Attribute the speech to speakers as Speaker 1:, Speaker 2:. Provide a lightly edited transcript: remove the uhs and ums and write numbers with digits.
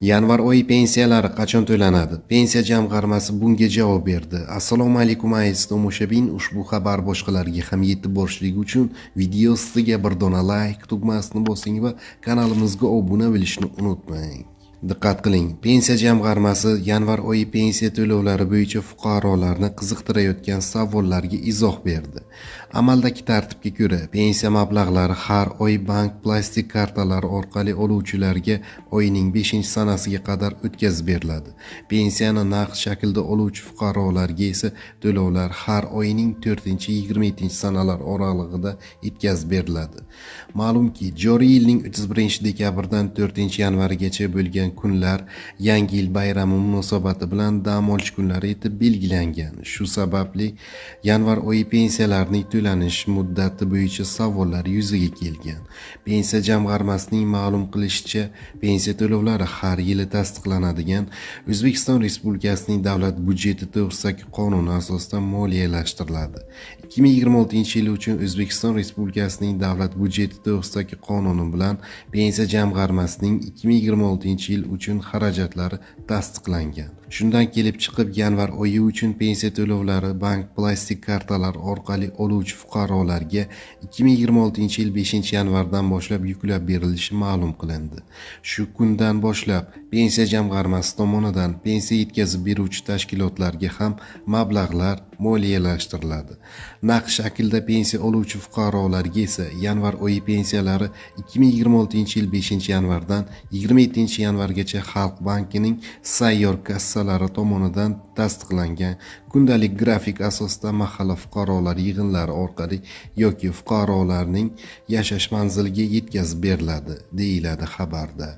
Speaker 1: Yanvar oyi pensiyalari qachon to'lanadi? Pensiya jamg'armasi bunga javob berdi. Assalomu alaykum, aziz tomoshabin. Ushbu xabar boshqalarga ham yetib borishligi uchun video ostiga bir dona like tugmasini bosing va kanalimizga obuna bo'lishni unutmang. Diqqat qiling, Pensiya jamg'armasi yanvar oyi pensiya to'lovlari bo'yicha fuqarolarni qiziqtirayotgan savollarga izoh berdi. Amaldagi tartibga ko'ra, pensiya mablag'lari har oy bank plastik kartalari orqali oluvchilarga oyning 5-sanasiga qadar o'tkazib beriladi. Pensiyani naqd shaklda oluvchi fuqarolarga esa to'lovlar har oyning 4-27 sanalar oralig'ida yetkazib beriladi. Ma'lumki, joriy yilning 31 dekabrdan 4 yanvarigacha bo'lgan kunlar Yangi yil bayrami munosabati bilan dam olish kunlari etib belgilangan. Shu sababli yanvar oyi pensiyalarining to'lanish muddati bo'yicha savollar yuzaga kelgan. Pensiya jamg'armasining ma'lum qilishicha, pensiya to'lovlari har yili tasdiqlanadigan O'zbekiston Respublikasining davlat byudjeti to'g'risidagi qonun asosida moliyalashtiriladi. 2026-yil uchun O'zbekiston Respublikasining davlat byudjeti to'g'risidagi qonuni bilan Pensiya jamg'armasining 2026-yil uchun xarajatlari tasdiqlangan. Shundan kelib chiqib, yanvar oyi uchun pensiya to'lovlari bank plastik kartalari orqali oluvchi fuqarolarga 2026-yil 5 yanvardan boshlab yuklab berilishi ma'lum qilindi. Shu kundan boshlab Pensiya jamg'armasi tomonidan pensiya yetkazib beruvchi tashkilotlarga ham mablag'lar moliyalashtiriladi. Naqd shaklda pensiya oluvchi fuqarolarga esa yanvar oyi pensiyalari 2026-yil 5 yanvardan 27 yanvargacha Xalq bankining sayyor kassalari tomonidan tasdiqlangan kundalik grafik asosida mahalla fuqarolar yig'inlari orqali yoki fuqarolarning yashash manziliga yetkazib beriladi, deyiladi xabarda.